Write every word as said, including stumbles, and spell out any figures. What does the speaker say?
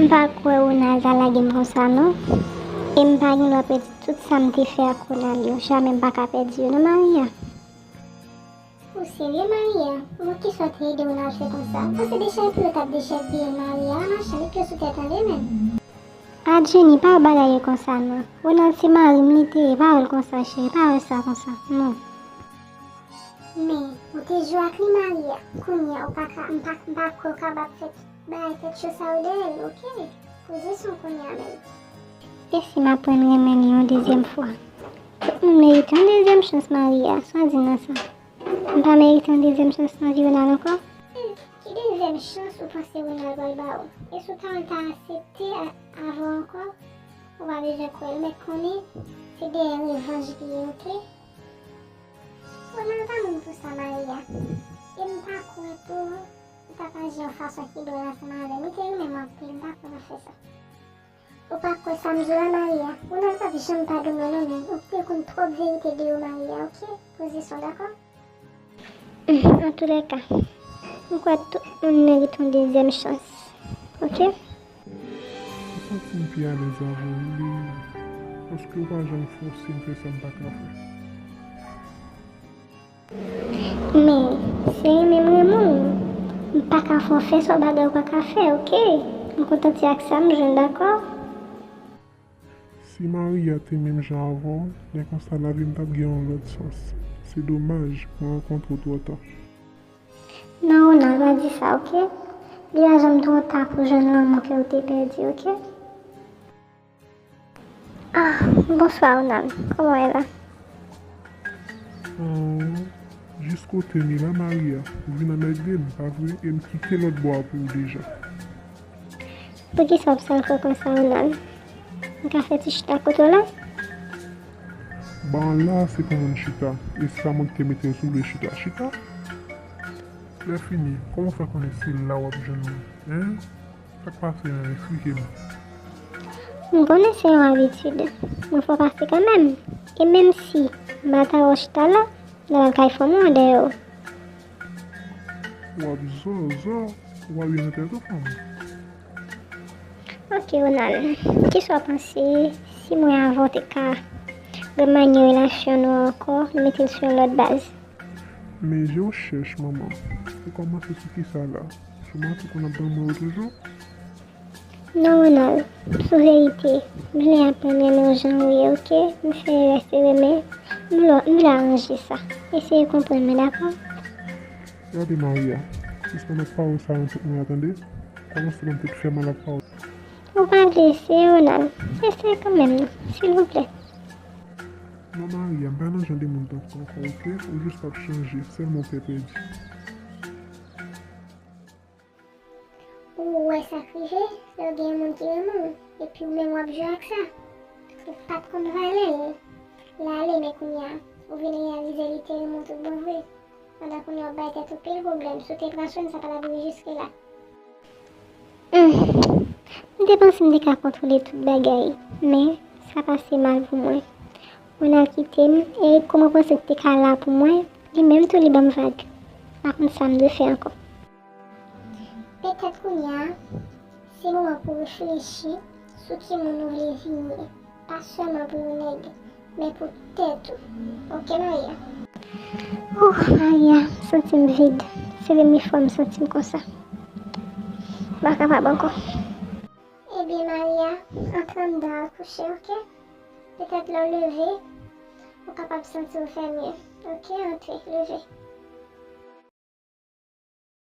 M pa kwè Ronald ta lage m konsa non. E m pa gen dwa pèdi tout sa m te fè ak Ronald yo. Jamè m pa ka pèdi yo non, Maria. Ou serye, Maria? Bon, kisa w te ede Ronald fè konsa? Ou se dechèpiye w t ap dechèpiye l, Maria. Al mache, met pye w sou tè, tande, menn. A Jenny, pa bagay yo konsa non. Ronald se mari m li te ye, pa wè l konsa, cheri, pa wè sa konsa non. Men, ou te jwe ak li, Maria. Kounye a, ou pa ka, m pa, m pa kwè w kapab fè bagay tèt cho sa yo dèyè l, oke? Poze son kounye a menm. E si m aprann renmen li yon dezyèm fwa? Tout moun merite yon dezyèm chans, Maria, sa w di nan sa? M pa merite yon dezyèm chans nan vi Ronald ankò? Hmm, ki dezyèm chans ou panse Ronald pral ba w? E si w ta wè l ta aksepte a-, avè w ankò? Ou pa bezwen kwè l, mèt konnen se dèyè revanj li ye, oke? Ronald pa moun pou sa, Maria. E m pa kwè tou ou t ap aji yon fason ki dwòl ansanm avè m. Li te renmen m anpil, m pa kwè w ap fè sa. Ou pa kwè sa m di w la, Maria? Ronald p ap janm padone w non, men ou te konn twòp verite de yo, Maria, oke? Poze son, dakò? Hmm, antoulèka, m kwè tout moun merite yon dezyèm chans, oke? M santi m pi alèz avè w, wi, paske w pa janm fòse m fè sa m pa ka fè. Men, se renmen m renmen w. M pa ka fè w fè sa w bagay ou pa ka fè, oke? M kontante ak sa m jwenn, dakò? Si Maria te menm jan avè w, lè konsa lavi m t ap gen yon lòt sans. Se domaj, mwen rankontre w twò ta. Non, Ronald, pa di sa, oke? Li pa janm twò ta pou jwenn lanmou ke w te pèdi, oke? Ah, bonswa, Ronald. Kòman w ye la? Oh, jis kote m ye la, Maria. Ou vin anmède m, pa vre? E m kite lòt bò a pou ou deja. Poukisa w ap sal kò konsa, Ronald? M ka fè ti chita kote w la? Ban la, se pou moun chita. E se pa mwen ki te mete w sou vle chita. Chita? Lè fini, kòman w fè konnen se la w ap jwenn mwen? Hein? Sa k pase menm? Eksplike m. M konnen se yon abitid. Mwen fè w pase kanmenm. E menm si m pa ta wè w chita la, m ta pral kay fanmi w dèyè w. W ap zozo, w ap vin nan tèt ou, fanmi. Ok, Ronald, kisa w panse si mwen avè w te ka remanye relasyon nou an ankò, nou mete l sou yon lòt baz? Men je w chèch, manman. Ou kòmanse sou kisa la? Sou manti konn ap ban mwen yo toujou? Non, Ronald, sou verite, m vle aprann renmen w jan w ye, ok? M fè erè, se vre, men m vle, m vle aranje sa. Eseye konprann mwen, dakò? Gade, Maria, sispann ak pawòl sa yo nan tèt mwen an, tande? Kòmanse ban m tèt fè mal ak pawòl. Ou pa vle eseye, Ronald? Eseye kanmenm non, silvouplè. Non, Maria, m pa nan jan de moun tankou ankò, ok? Ou jis p ap chanje, sèlman w pè pèdi. Ou wè sa k rive lè w gen yon moun ki renmen w, epi ou menm w ap jwe ak sa. Ou pa t konn valè l. L ale, men kounye a, ou vin reyalize li te renmen w tout bon vre. Pandan kounye a w ap bay tèt ou pil pwoblèm, si w te pran swen, sa pa t ap rive jiske la. Hmm. M te panse m te ka kontwole tout bagay, men sa pase mal pou mwen. Ronald kite m, e kòman w panse l te ka la pou mwen? Li menm tou li ban m vag. M pa konn sa m dwe fè ankò. Petèt kounye a, se moman pou w reflechi sou ki moun ou vle vini. Pa sèlman pou yon nèg, men pou tèt ou. Ok, Maria? Oh, Maria, m santi m vid. Se premye fwa m santi m konsa. M pa kapab ankò. Ebyen, Maria, antre anndan al kouche, ok? Petèt lè w leve, ou kapab santi w fè mye. Ok, antre, leve.